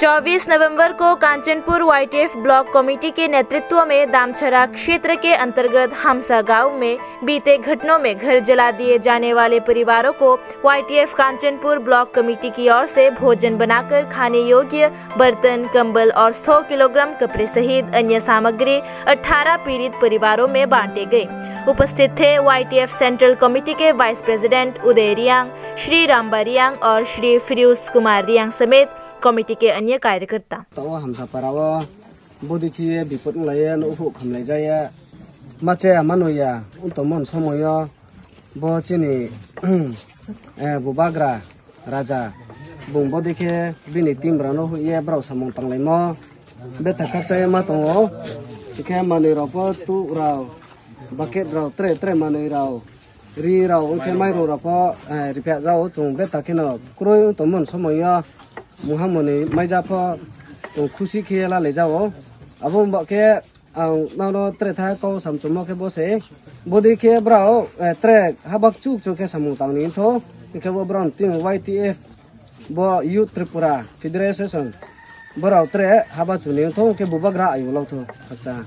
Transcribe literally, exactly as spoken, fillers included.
चौबीस नवंबर को Kanchanpur YTF block committee के नेतृत्व में दामछरा क्षेत्र के अंतर्गत हमसा गांव में बीते घटनों में घर जला दिए जाने वाले परिवारों को वाईटीएफ कांचनपुर ब्लॉक कमेटी की ओर से भोजन बनाकर खाने योग्य बर्तन, कंबल और सौ किलोग्राम कपड़े सहित अन्य सामग्री अठारह पीड़ित परिवारों में बांटे गए। उपस्थित थे वाईटीएफ सेंट्रल कमेटी के वाइस प्रेसिडेंट उदय रियांग, श्री रामबा रियांग और श्री फिरोज कुमार रियांग समेत कमेटी के अन्य कार्यकर्ता। Tao hamsa para o bodi khe bipot wng lai ya, nukhuk khamlai ja ya. Ma chaya mano ya, wng tongmani somoio bo chini, eh, bubagra raja. Bung bodi khe bini team rano hoi ye borok samung tanglaimo. Beta khakchai ma tongo. Hikhe manwi rok bo tuk rao, bucket rao, tre tre manwi rao. Ri rao, hwnkhe mairung rok pho, eh, ripya jao, chwng beta kheno kwrwi wng tongmani somoio mungha mwnwi maija pho chwng khusi khe lalai jao. Abo wngba khe ang nono tre tha kok samchwngmo khe bo se. Bodi khe brao, eh, tre habak chuk chuk khe samung tangni wngtho. Hwnkhe bo brao team Y T F, bo Youth Tripura Federation, borao tre haba chuni wngtho, hwnkhe bubagra ayung lotho. Acha.